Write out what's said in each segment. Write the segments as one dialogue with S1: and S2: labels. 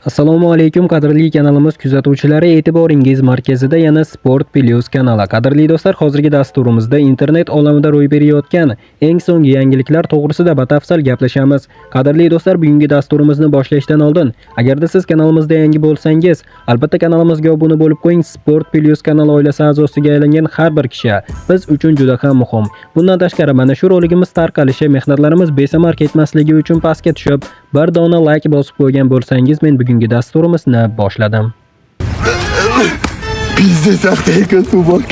S1: Assalomu alaykum qadrli kanalimiz kuzatuvchilari, e'tiboringiz markazida yana Sport Plus kanali. Qadrli do'stlar, hozirgi dasturimizda internet olamida ro'y berayotgan eng so'nggi yangiliklar to'g'risida batafsil gaplashamiz. Qadrli do'stlar, bugungi dasturimizni boshlashdan oldin, agarda siz kanalimizda yangi bo'lsangiz, albatta kanalimizga obuna bo'lib qo'ying. Sport Plus kanali oilasi a'zosiga aylangan har bir kishi biz uchun juda ham muhim. Bundan tashqari, mana shu roligimiz tarqalishi, mehnatlarimiz besamar ketmasligi uchun pastga tushib, bir dona like bosib qo'ygan bo'lsangiz, men bugungi dasturimizni boshladim.
S2: Пиздец, aka собак.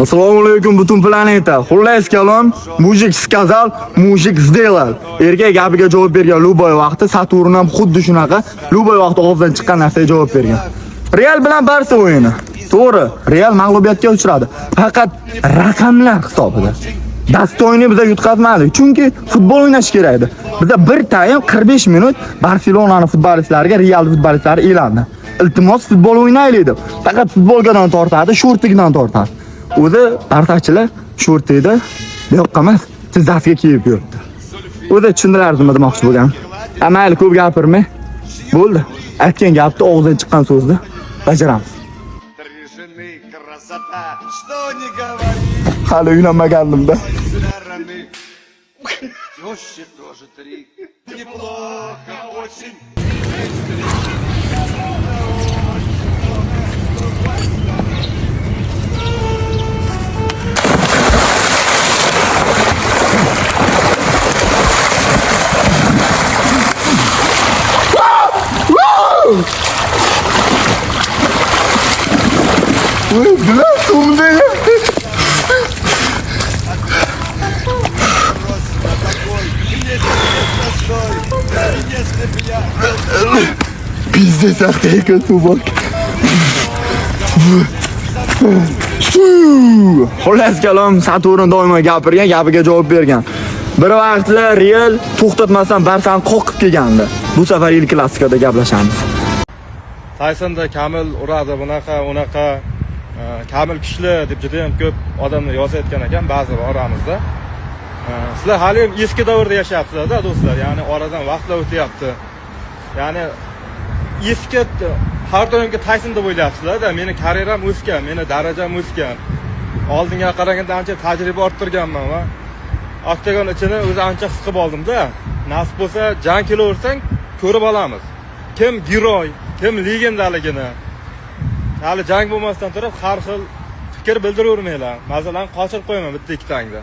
S2: Assalomu alaykum butun planeta. Xullas kalom, мужик сказал, мужик сделал. Erkak gapiga javob bergan любой vaqtda Saturn ham xuddi shunaqa, любой vaqt og'zidan chiqqan narsaga javob bergan. Real bilan Barsa o'yini. To'g'ri, Real mag'lubiyatga uchradi. Faqat raqamlar hisobida. Достойный biza yutqazmadik, chunki futbol o'ynash kerak edi. Biza bir taym 45 minut Barselonani futbolistlariga Real futbolistlari elandi. Iltimos, futbol o'ynaylik deb. Faqat futbolkadan tortadi, shortigidan tortadi. O'zi barsachilar shortida bu yoqqa emas, tizzasiga kiyib yuribdi. O'zi tushundilar nima demoqchi bo'lgan. Ha, mayli, ko'p gapirmay. Bo'ldi. Aytgan gapni, og'zidan chiqqan so'zni bajaramiz.
S3: Три жены, красота, что не говори,
S2: Hali uylanmagandim-da.
S3: стороны. Тещи тоже три. Неплохо очень.
S2: Voy, bilan so'mda.
S3: Если б я
S2: Пиздец, aka собак. Xullas kalom, Saturn doimo gapirgan, gapiga javob bergan. Bir vaqtlar Real to'xtatmasdan Barsani qoqib kelgandi. Bu safar El Clasico'da gaplashamiz.
S4: Taysonda Kamil uradi, bunaqa, unaqa, Kamil kuchli deb juda ham ko'p odamlar yozayotgan ekan ba'zi bir oramizda. Sizlar hali ham eski davrda yashayapsizlar-da, do'stlar. Ya'ni oradan vaqtlar o'tyapti. Ya'ni eski har doimgi Tayson deb o'ylayapsizlar-da. Meni karyeram o'sgan, meni darajam o'sgan. Oldinga qaraganda ancha tajriba orttirganman va oktagon ichini o'zi ancha his qilib oldim-da. Nasib bo'lsa, jang kelaversang ko'rib olamiz. Kim giroy, kim legendaligini. Hali jang bo'lmasdan turib har xil fikr bildiravermanglar. Masalan, qochirib qo'yaman bitta ikkitangda.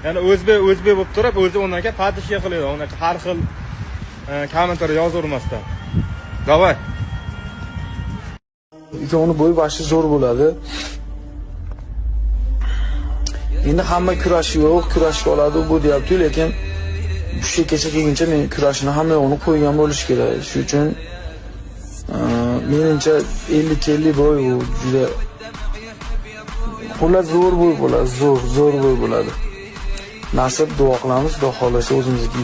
S4: Ya'ni o'zbek o'zbek bo'lib turib, o'zi undan keyin поддержка qiladi, unaqa har xil kommentariy yozavermasdan. Давай.
S5: Ikkovini бой вообще zo'r bo'ladi. Endi hamma kurashi yo'q, kurashga oladi bu deyapti, lekin shu kecha kelguncha men kurashini hamma yo'g'ini qo'ygan bo'lishi kerak. Shuning uchun menimcha 50-50 бой u juda xullas zo'r бой bo'ladi, zo'r, zo'r бой bo'ladi. Nasib, duo qilamiz, xudo xohlasa o'zimizniki.